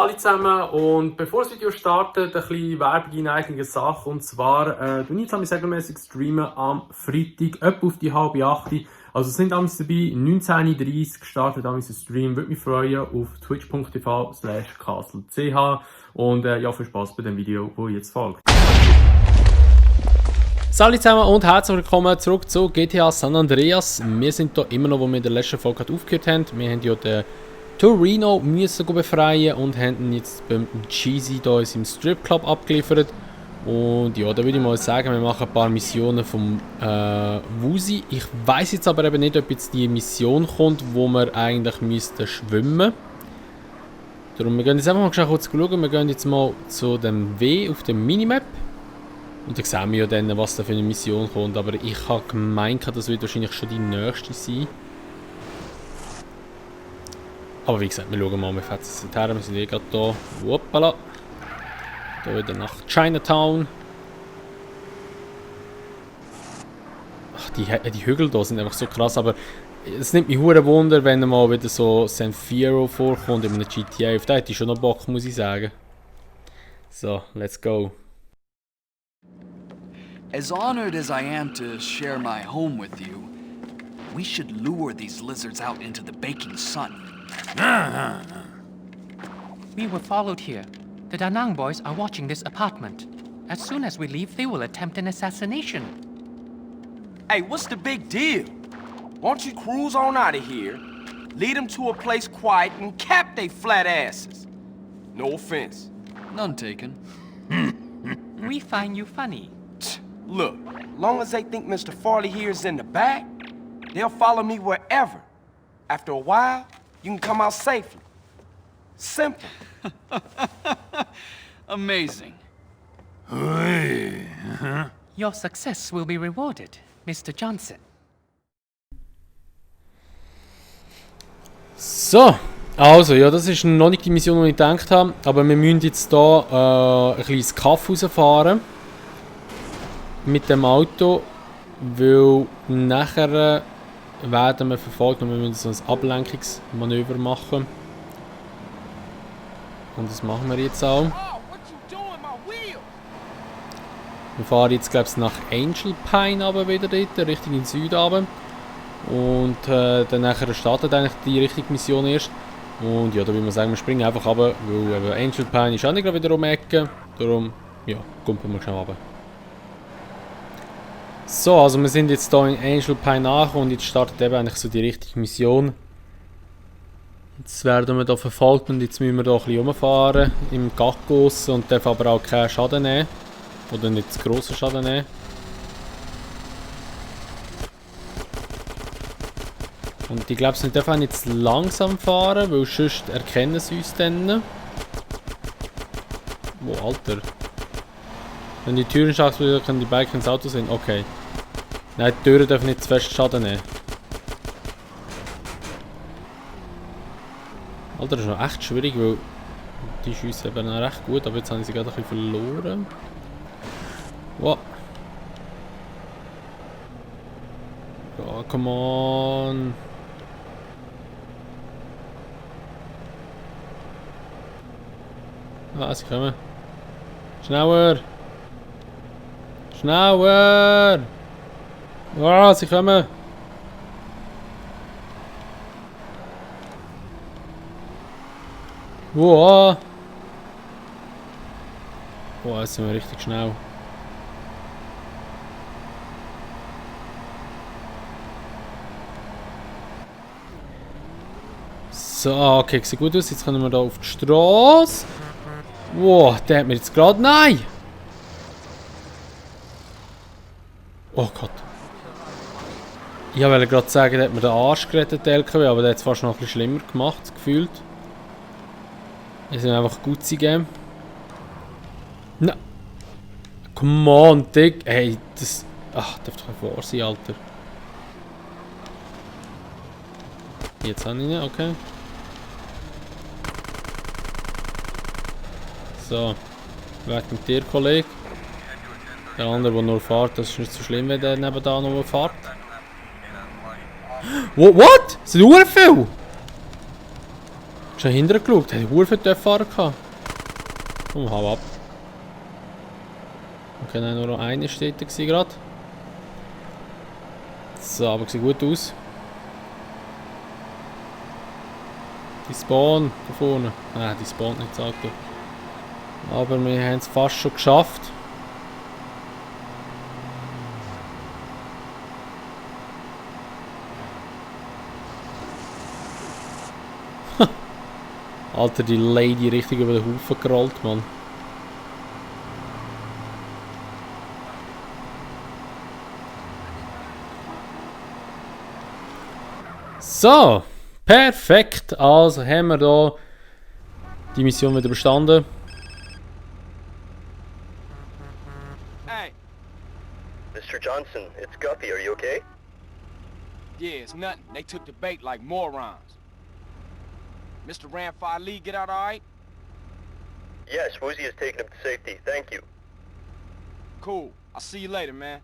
alle zusammen und bevor das Video startet, ein bisschen Werbung in eigener Sache. Und zwar, du nicht regelmäßig streamen am Freitag, etwa auf die 7:30. Also es sind damals dabei, 19:30 Uhr startet damals ein Stream. Würde mich freuen auf twitch.tv/castle.ch und ja, viel Spaß bei dem Video, das jetzt folgt. Salut zusammen und herzlich willkommen zurück zu GTA San Andreas. Wir sind hier immer noch, wo wir in der letzten Folge aufgehört haben. Wir haben ja den Torino müssen befreien und haben ihn jetzt beim Cheesy hier in seinem Stripclub abgeliefert. Und ja, da würde ich mal sagen, wir machen ein paar Missionen vom Wusi. Ich weiß jetzt aber eben nicht, ob jetzt die Mission kommt, wo wir eigentlich müssten schwimmen. Darum, wir gehen jetzt einfach mal kurz schauen. Wir gehen jetzt mal zu dem W auf dem Minimap. Und dann sehen wir ja dann, was da für eine Mission kommt. Aber ich habe gemeint, das wird wahrscheinlich schon die nächste sein. Aber wie gesagt, wir schauen mal, wir fetzen es her. Wir sind gerade hier. Hoppala. Hier wieder nach Chinatown. Ach, die Hügel hier sind einfach so krass. Aber es nimmt mich hure Wunder, wenn mal wieder so San Fierro vorkommt in einem GTA. Auf den hätte ich schon noch Bock, muss ich sagen. So, let's go. As honored as I am to share my home with you, we should lure these lizards out into the baking sun. We were followed here. The Da Nang boys are watching this apartment. As soon as we leave, they will attempt an assassination. Hey, what's the big deal? Won't you cruise on out of here, lead them to a place quiet, and cap they flat asses? No offense. None taken. We find you funny. Look, long as they think Mr. Farley here is in the back, they'll follow me wherever. After a while, you can come out safely. Simple. Amazing. Your success will be rewarded, Mr. Johnson. So, also ja, das ist noch nicht die Mission, die ich gedacht habe. Aber wir müssen jetzt hier ein kleines Kaff rausfahren. Mit dem Auto, weil nachher werden wir verfolgt und wir müssen so ein Ablenkungsmanöver machen. Und das machen wir jetzt auch. Wir fahren jetzt, glaube ich, nach Angel Pine aber wieder dort, Richtung in den Süden runter. Und dann nachher startet eigentlich die richtige Mission erst. Und ja, da würde man sagen, wir springen einfach runter, weil Angel Pine ist auch nicht wieder um die Ecke. Darum, ja, kumpeln wir schnell runter. So, also wir sind jetzt hier in Angel Pine angekommen und jetzt startet eben eigentlich so die richtige Mission. Jetzt werden wir hier verfolgt und jetzt müssen wir hier ein bisschen rumfahren im Gackos und dürfen aber auch keinen Schaden nehmen. Oder nicht zu grossen Schaden nehmen. Und ich glaube, wir dürfen auch nicht zu langsam fahren, weil sonst erkennen sie uns dann. Wo, Alter. Wenn die Türen schließen, können die Biker ins Auto sehen. Okay. Nein, die Türen dürfen nicht zu fest Schaden nehmen. Alter, das ist noch echt schwierig, weil die schiessen eben noch recht gut, aber jetzt haben sie gerade ein bisschen verloren. Wow. Ja, come on. Ah, sie kommen. Schneller! Schneller! Ah, sie kommen! Wow! Wow, jetzt sind wir richtig schnell. So, okay, sieht gut aus. Jetzt können wir da auf die Straße. Wow, der hat mir jetzt gerade... Nein! Oh Gott. Ich wollte gerade sagen, der hat mir den Arsch gerettet, der LKW, aber der hat es fast noch ein bisschen schlimmer gemacht, gefühlt. Wir sind einfach gut Game. Nein! Come on, Dick! Hey, das... Ach, darf doch nicht wahr sein, Alter. Jetzt habe ich ihn, okay. So. Weg mit dir, Kollege. Der andere, der nur fährt, das ist nicht so schlimm, wenn der nebenan noch fährt. What? Sind nur viel? Schon hinterher geschaut, hat Uhr für die Fahrer gehabt. Komm, hau ab. Okay, nein, nur noch eine steht da gerade. So, aber sieht gut aus. Die Spawn da vorne. Nein, die Spawn nicht gesagt. Aber wir haben es fast schon geschafft. Alter, die Lady richtig über den Haufen gerollt, Mann. So, perfekt. Also haben wir da die Mission wieder bestanden. Hey, Mr. Johnson, it's Guppy. Are you okay? yeah, it's nothing. They took the bait like morons. Mr. Ramfire Lee get out all right? Yes, Woozy has taken him to safety. Thank you. Cool. I'll see you later, man.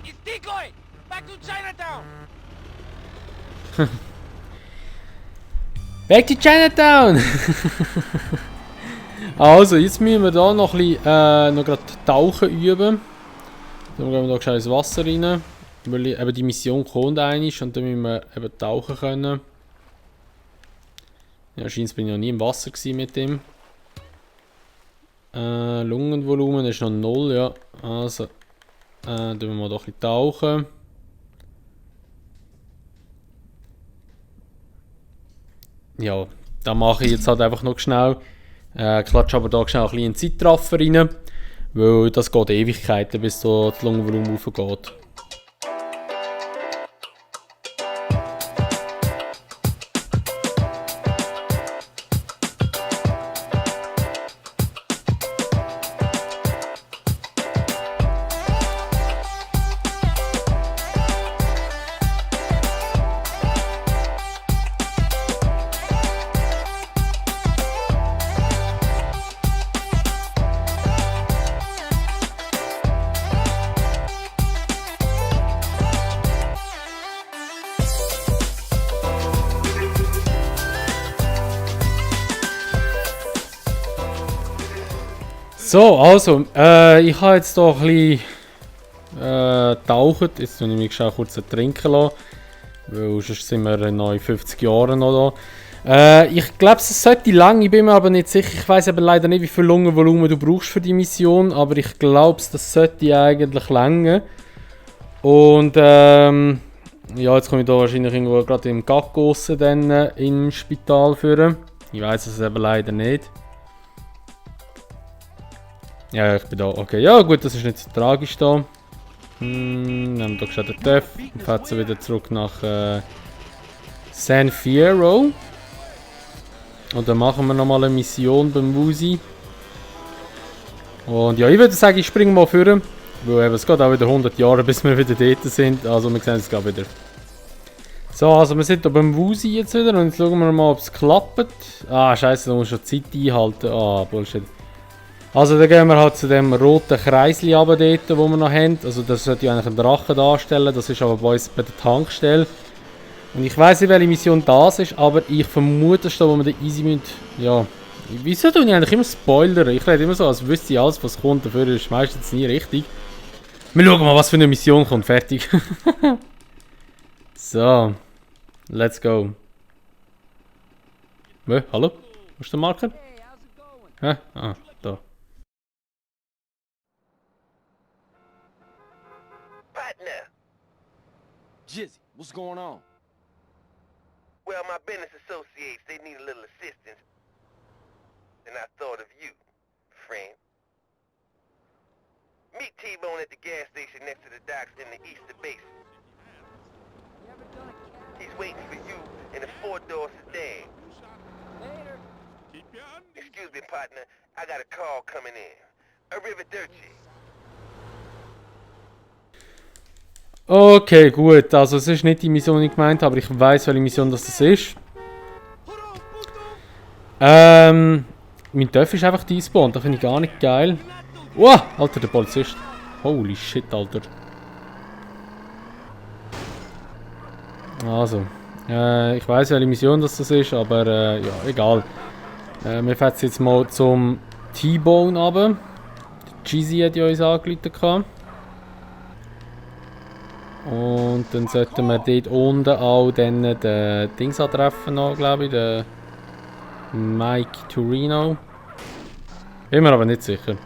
It's Decoy! Back to Chinatown! Back to Chinatown! Also, jetzt müssen wir da noch ein bisschen noch gerade tauchen üben. Dann gehen wir da schnell ins Wasser rein. Weil eben die Mission kommt eigentlich und dann müssen wir eben tauchen können. Ja, anscheinend bin ich noch nie im Wasser gewesen mit dem. Lungenvolumen ist noch 0, ja. Also, dann müssen wir doch ein bisschen tauchen. Ja, da mache ich jetzt halt einfach noch schnell. Klatsche aber da schnell ein bisschen in den Zeitraffer rein. Weil das geht Ewigkeiten, bis so das Lungenvolumen aufgeht. So, also, ich habe jetzt hier ein bisschen getaucht. Jetzt muss ich mich schon kurz trinken lassen. Weil sonst sind wir in 50 Jahren noch da. Ich glaube, es sollte lang, ich bin mir aber nicht sicher. Ich weiß aber leider nicht, wie viel Lungenvolumen du brauchst für die Mission. Aber ich glaube, das sollte eigentlich länger. Und ja, jetzt komme ich da wahrscheinlich irgendwo gerade im Gacko dann im Spital führen. Ich weiß es aber leider nicht. Ja, ich bin da. Okay, ja gut, das ist nicht so tragisch da. Nehmen wir da schon den Töff und fahren wieder zurück nach San Fierro. Und dann machen wir nochmal eine Mission beim Woozy. Und ja, ich würde sagen, ich springe mal vor. Weil eben, es geht auch wieder 100 Jahre, bis wir wieder dort sind. Also wir sehen es gerade wieder. So, also wir sind hier beim Woozy jetzt wieder und jetzt schauen wir mal, ob es klappt. Ah, scheiße, da muss schon Zeit einhalten. Ah, Bullshit. Also dann gehen wir halt zu dem roten Kreisli runter dort, wo wir noch haben. Also das sollte ja eigentlich ein Drache darstellen, das ist aber bei uns bei der Tankstelle. Und ich weiss nicht, welche Mission das ist, aber ich vermute, dass da, wo wir den easy müssen... Ja, wieso tue ich eigentlich immer spoilern? Ich rede immer so, als wüsste ich alles, was kommt, dafür ist meistens nie richtig. Wir schauen mal, was für eine Mission kommt, fertig. So, let's go. Hallo? Wo ist der Marker? Hä? Ah, da. Partner! Jizzy, what's going on? Well, my business associates, they need a little assistance. And I thought of you, friend. Meet T-Bone at the gas station next to the docks in the Easter Basin. He's waiting for you in a 4-door sedan. Excuse me, partner. I got a call coming in. Arrivederci. Okay, gut. Also es ist nicht die Mission, die ich gemeint habe, aber ich weiß, welche Mission das ist. Mein Töff ist einfach despawned, das finde ich gar nicht geil. Wow, Alter, der Polizist. Holy shit, Alter. Also, ich weiß welche Mission das ist, aber ja, egal. Wir fahren jetzt mal zum T-Bone runter. Cheesy hat ja uns angerufen. Und dann sollten wir dort unten auch dann den Dings antreffen noch, glaube ich, den Mike Torino. Bin mir aber nicht sicher.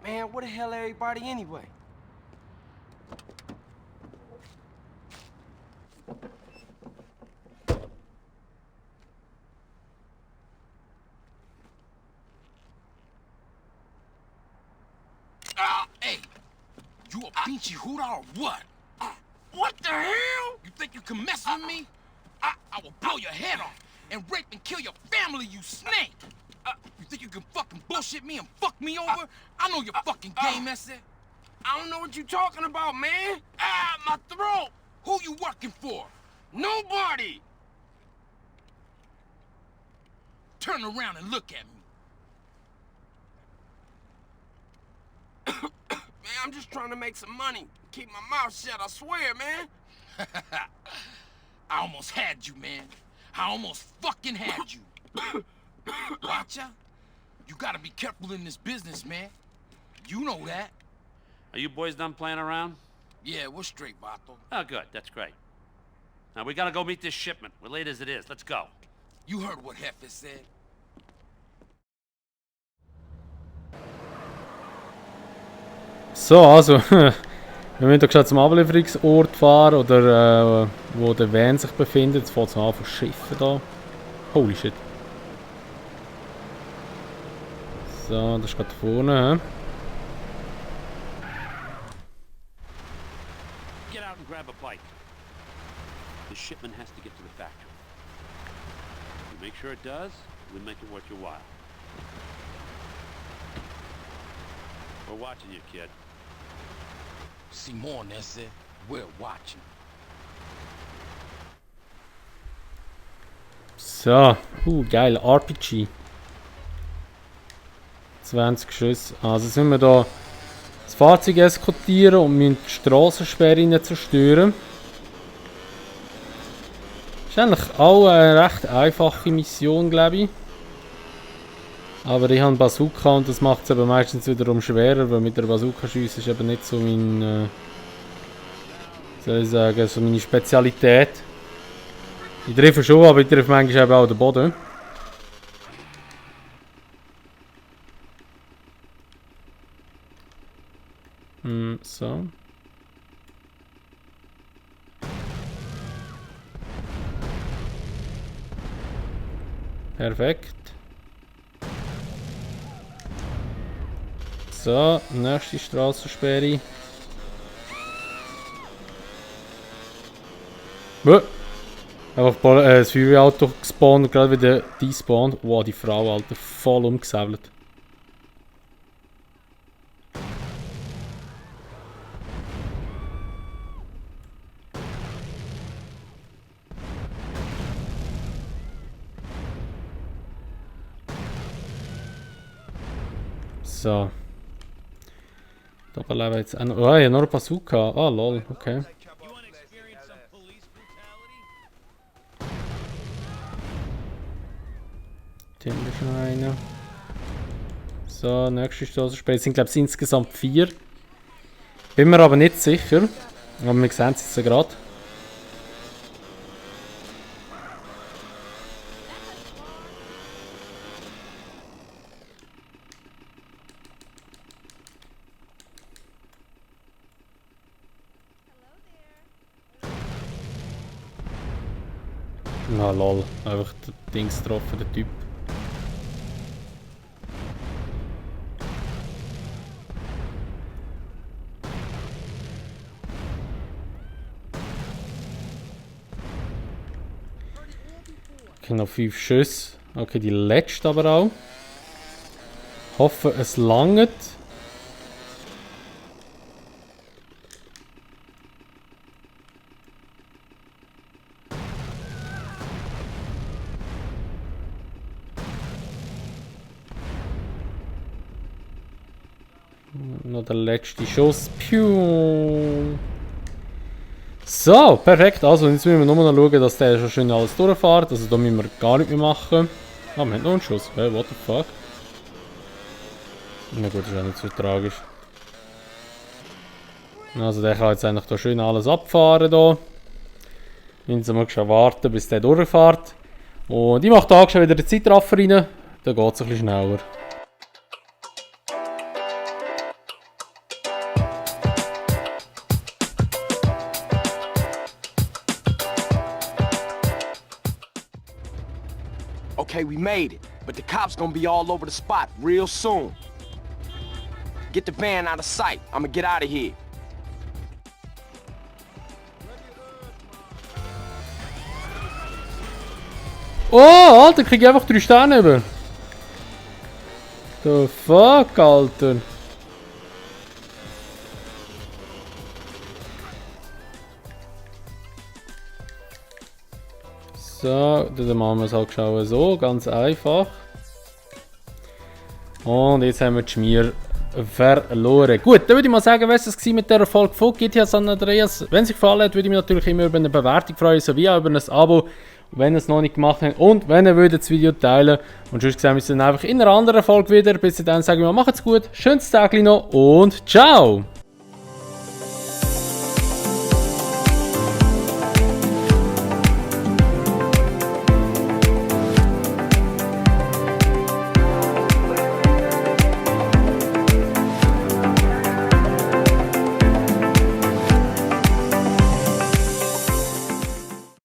Man, where the hell everybody anyway? Hey, you a pinchy hooter or what? What the hell? You think you can mess with me? I will blow your head off and rape and kill your family, you snake! You think you can fucking bullshit me and fuck me over? I know your fucking game, that's it. I don't know what you talking about, man. Ah, my throat! Who you working for? Nobody. Turn around and look at me. Man, I'm just trying to make some money. Keep my mouth shut, I swear, man. I almost had you, man. I almost fucking had you. Watcha? You gotta be careful in this business, man. You know that. Are you boys done playing around? Yeah, we're straight, Vato. Oh, good. That's great. Now, we gotta go meet this shipment. We're late as it is. Let's go. You heard what Hefe said. So, also, wir müssen doch schon zum Ablieferungsort fahren, oder wo der Van sich befindet. Jetzt fängt es an von Schiffen da. Holy shit. So, das ist gerade vorne. Get out and grab a bite. The shipment has to get to the factory. You make sure it does, we'll make it worth your while. We're watching you, kid. Simon, that's it. We're watching. So, geil, RPG. 20 Schüsse. Also jetzt müssen wir hier das Fahrzeug eskortieren und müssen die Strassensperre zerstören. Ist eigentlich auch eine recht einfache Mission, glaube ich. Aber ich habe eine Bazooka und das macht es eben meistens wiederum schwerer, weil mit der Bazooka schiessen ist eben nicht so mein, soll ich sagen, so meine Spezialität. Ich treffe schon, aber ich treffe manchmal eben auch den Boden. So. Perfekt. So, nächste Strassensperre. Einfach das Feuerwehrauto gespawnt und gerade wieder despawnt. Wow, die Frau, Alter, voll umgesäbelt. So. Da leben jetzt auch noch. Oh, ja, noch ein Bazooka. Ah, lol, okay. Den ist noch einer. So, nächste Straßensperre. Es sind, glaube ich, insgesamt 4. Bin mir aber nicht sicher. Aber wir sehen es jetzt gerade. Na lol, einfach der Dings getroffen, der Typ. Okay, noch 5 Schüsse. Okay, die letzte aber auch. Hoffe, es langt. Noch der letzte Schuss. Piu. So, perfekt. Also jetzt müssen wir nur noch schauen, dass der schon schön alles durchfährt. Also da müssen wir gar nicht mehr machen. Ah, wir haben noch einen Schuss. Hey, what the fuck? Na gut, das ist auch nicht so tragisch. Also der kann jetzt eigentlich da schön alles abfahren. Da. Jetzt müssen wir schon warten, bis der durchfährt. Und ich mache da schon wieder den Zeitraffer rein. Dann geht es ein bisschen schneller. Okay, we made it, but the cops gonna be all over the spot real soon. Get the van out of sight. I'ma get out of here. Oh, Alter, krieg ich einfach 3 Sterne über. The fuck, Alter. So, dann machen wir es halt schon so, ganz einfach. Und jetzt haben wir die Schmier verloren. Gut, dann würde ich mal sagen, was es mit dieser Folge von GTA San Andreas. Wenn es euch gefallen hat, würde ich mich natürlich immer über eine Bewertung freuen, sowie auch über ein Abo, wenn ihr es noch nicht gemacht habt. Und wenn ihr das Video teilen. Und sonst sehen wir uns dann einfach in einer anderen Folge wieder. Bis dann sagen wir, macht's gut, schönes Tag noch und ciao!